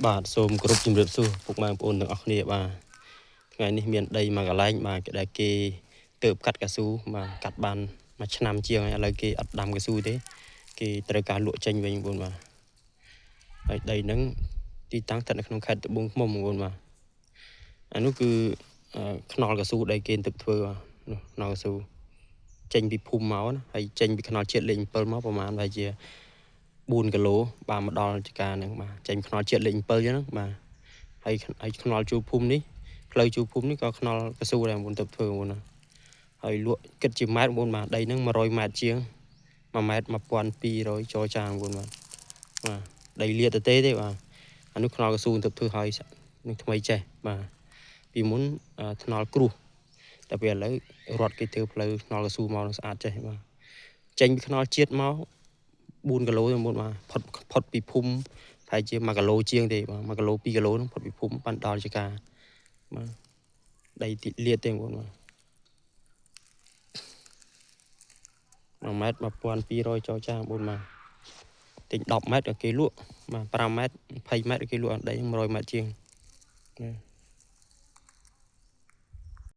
បាទសូមគោរពជំរាបសួរពុកម៉ែបងប្អូនទាំងអស់គ្នាបាទថ្ងៃនេះមានដីមួយកន្លែងបាទគេដែលគេទៅកាត់កៅស៊ូបាទកាត់បានមួយឆ្នាំជាងហើយឥឡូវគេអត់ដាំកៅស៊ូទេគេត្រូវការលក់ចេញវិញបងប្អូនបាទហើយដីហ្នឹងទីតាំងស្ថិតនៅក្នុងខេត្តត្បូងឃ្មុំបងប្អូនបាទអានោះគឺខ្នល់កៅស៊ូដែលគេទៅធ្វើបាទនោះខ្នល់កៅស៊ូចេញពីភូមិមកណាហើយចេញពីខ្នល់ជាតិលេខ7មកប្រហែលប្រហែលជា4គីឡូបាទមកដល់ចការហ្នឹងបាទចេញខ្នល់ជាតិលេខ7អញ្ចឹងបាទហើយហើយខ្នល់ជួរភូមិនេះផ្លូវជួរភូមិនេះក៏ខ្នល់កស៊ូដែរមុនទៅធ្វើមុនណាហើយលក់គិតជាម៉ែត្រមុនបាទដីហ្នឹង100ម៉ែត្រជាង1ម៉ែត្រ1200ចរចាមុនបាទបាទដីលាតទៅទេទេបាទអានោះខ្នល់កស៊ូទៅធ្វើហើយនឹងថ្មីចេះបាទពីមុនថ្នល់គ្រោះតែពេលឥឡូវរត់គេធ្វើផ្លូវថ្នល់កស៊ូមកនឹងស្អាតចេះបាទចេញពីខ្នល់ជាតិមក4គីឡូទេមុនបាទផុតផុតពីភូមិប្រហែលជា1គីឡូជាងទេបាទ1គីឡូ2គីឡូហ្នឹងផុតពីភូមិបានដល់ជាការបាទដីទីលាតទេបងប្អូនបាទ1ម៉ែត្រ1200ចរចាបងប្អូនបាទទិញ10ម៉ែត្រក៏គេលក់បាទ5ម៉ែត្រ20ម៉ែត្រក៏គេលក់ដី100ម៉ែត្រជាងណា។